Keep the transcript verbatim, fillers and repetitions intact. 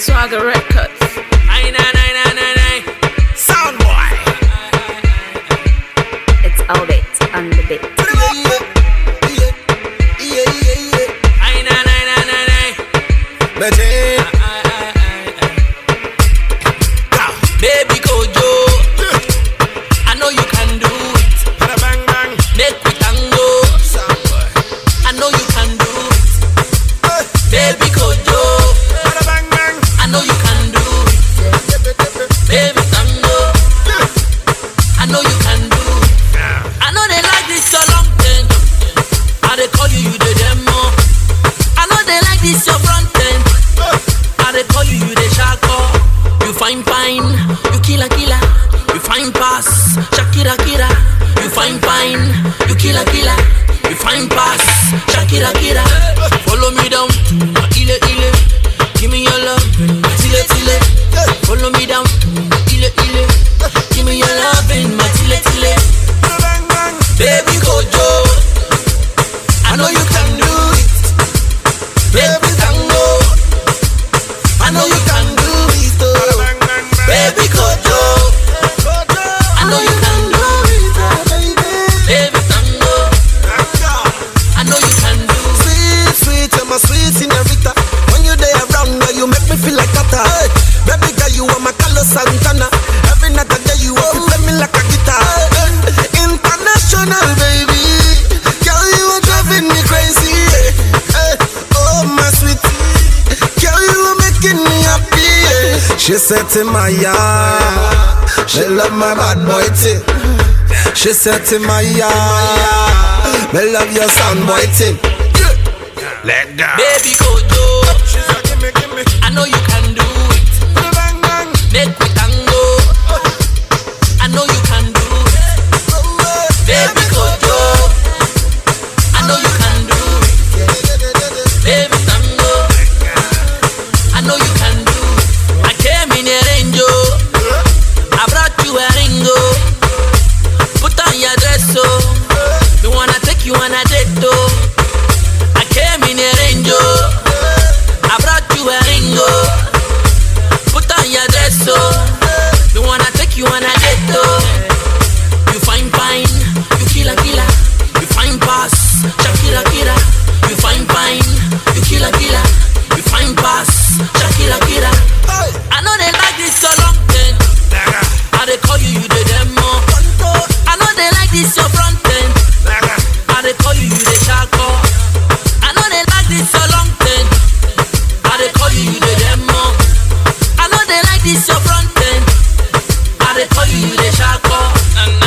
Swagger Records. Aye, na, na, na, na, na. Sound boy. It's Albert on the beat. Aye, na, na, na, na, na. Baby Kojo, I know you can do it. Bada bang bang. Make we tango. I know you can do it. Baby Kojo, bada bang bang. I know you can do it. Baby tango. I know you can do it. I know they like this your long thing. I dey call you, you dey demo. I know they like this your front thing. I dey call you, you dey shako. You fine fine, you killer killer. You fine pass, Shakira kira. You fine fine, you killer killer. You fine pass, Shakira kira. Follow me down, ile ile. Give me your love, tile tile. Follow me down, ile ile. Give me your loving, my tile tile. Baby Kojo, I know you can do it. Baby Tango, I know you can do it. Oh. Baby Kojo, I know you can do it. Oh, baby. Baby Tango, I know you can do it. Sweet, sweet, you're my sweet senorita. When you dey around, now you make me feel like that. Hey, baby girl, you are my Carlos Santana. Every night I get you up, you play me like a guitar. Hey, international, baby. Girl, you are driving me crazy. Yeah. Hey, oh, my sweet. Girl, you are making me happy. Yeah. She said to my yard, she love my bad boy thing. She said to my yard, me love your sound boy thing. Yeah. Let go. Baby Kojo, I know you can do it. Make we tango. I know you can do it. Baby Kojo, I know you can do it. Baby tango, I know you can do it. I came in a range, oh. I brought you a ring, oh. Put on your dress, oh. Me wanna take you on a date, oh. I came in a range, oh. I brought you a ring, oh. Put on your dress, oh. Me wanna take you on a date, oh. You fine, fine. You killer, killer. You fine pass, Shakira, kira. You fine, fine. You killer, killer. You fine pass, Shakira, kira. Hey. I know they like this so long thing. I dey call you, you dey demo. I know they like this your front thing. I dey call you, you dey shako. I know they like this so long thing. I dey call you, you dey demo. I know they like this your front thing. I dey call you, you dey shako.